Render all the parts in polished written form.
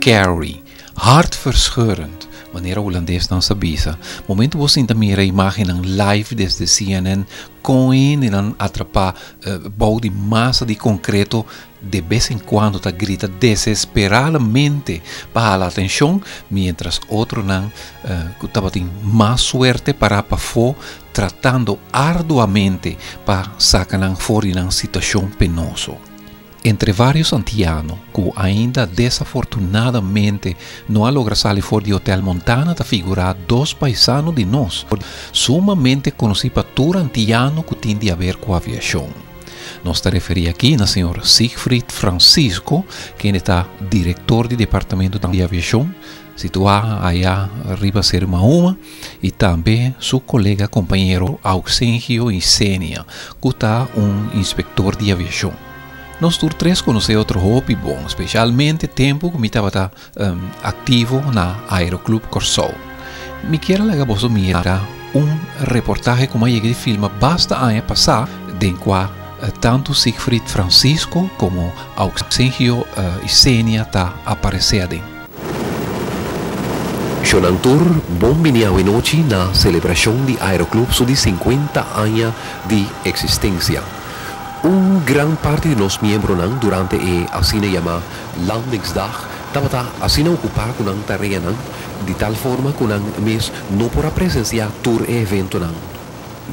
Scary, hartverscheurend, manera hulandesnan sa bisa. Momento bo sinta mira imágennan live desde CNN kon hendenan atrapá bou di masa di konkreto de bes en kuando ta grita desesperadamente pa hala atenshon, miéntras otronan ku tabatin mas suerte pará pafó tratando arduamente pa saka nan for di nan situashon penoso. Entre vários antiano ku ainda desafortunadamente no a logra sali for di Hotel Montana ta figurá dos paisano di nos, sumamente konosí pa tur antiano ku tin di haber ku aviashon. Nos ta referí aki na señor Siegfried Francisco, kende ta direktor di Departamento di Aviashon, situá aya riba Seru Mahuma, i tambe su kolega kompañero Auxengio Isenia, ku ta un inspektor di aviashon. Nos tur tres konosé otro hopi bon, spesialmente tempu ku mi tabata aktivo na Aeroclub Kòrsou. Mi kier a laga boso mira un reportahe ku mi a yega di filma basta aña pasá den kua tantu Siegfried Francisco komo Auxengio Isenia ta aparesé aden. Shonan tur bon bini awenochi na selebrashon di Aeroclub su di sinkuenta aña di eksistensia. Un gran parti di nos miembronan durante e asina yamá Landingsdag tabata asina okupá ku nan tareanan di tal forma ku nan mes no por a presensiá tur e eventonan.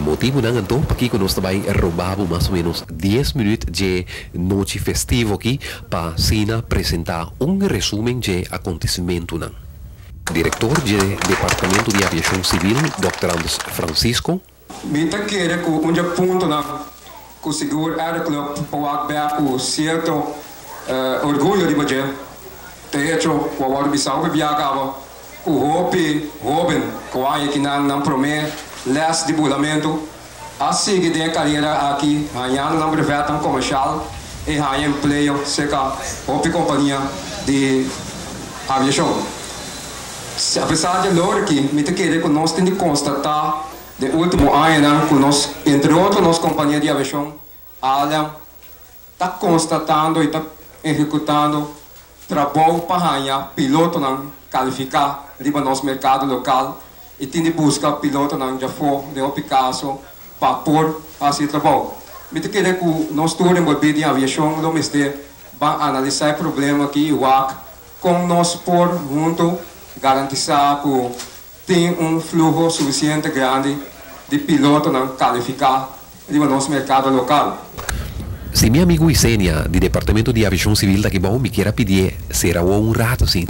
Motibunan anto pakiko nos ta bai roba bo mas o menos dies minuut dje nochi festivo aki pa asina presenta un resumen dje akontesimentunan. Direktor dje Departamento di Aviashon Sivil, Dòkter Anders Francisco. Mi ta kere ku un dje puntonan ku sigur Aeroclub por wak bek ku sierto orguyo riba dje ta e hecho ku a wòrdu bisa hopi bia kaba Ku hopi hóben ku a haña kinan nan promé lès di bulamentu a sigui den e karera aki hañando nan brevetnan komershal i haña empleo serka hopi kompania di aviashon. Apesar di e logro aki, mi ta kere ku nos tin di konstatá den último añanan ku nos, entre otro nos kompania di aviashon ALM, ta konstatando i ta ehekutando trabou pa haña pilotonan kalifiká riba nos merkado lokal i tin di buska pilotonan djafó den hopi kaso pa por hasi e trabou. Mi ta kere ku nos tur enbolbí den aviashon lo mester ban analisá e problema aki i wak kon nos por huntu garantisá ku tin un fluho sufisiente grandi di pilotonan kalifiká riba nos merkado lokal. Si mi amigu Isenia di Departamento di Aviashon Sivil ta aki bou, mi kier a pidié sera awor un rato si.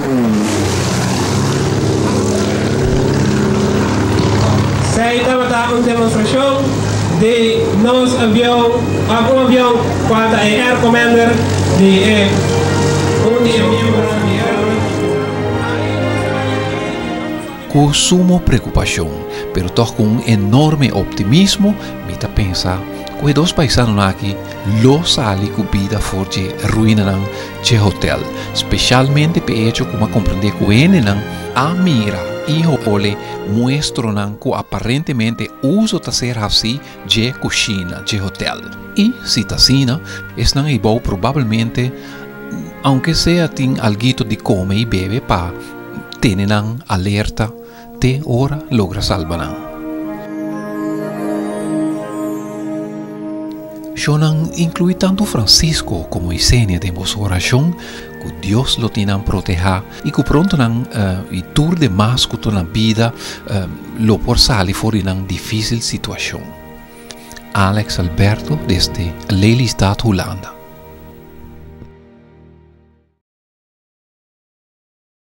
Esei tabata un demostrashon di nos avion òf un avion kual ta e Air Commander di e un di e miembronan di Air. Ku sumo preokupashon, pero tòg ku un enorme optimismo, mi ta pensa ku e dos paisanonan aki lo sali ku bida for dje ruinanan dje hotel, speshalmente p'e echo ku mi a komprendé ku hendenan a mira i hole muestronan ku aparentemente uso ta ser hasí dje kushina dje hotel. I si ta asina, esnan eibou probablemente, aunke sea tin alguito di kome i bebe pa Tene nan alerta te ora logra salba nan. Shownan inclui tantu Francisco como Isenia den boso oracion cu Dios lo tin nan proteha y cu pronto nan y tur demas cu ta na bida lo por sali for di nan dificil situacion. Alex Alberto desde Lelystad, Hulanda.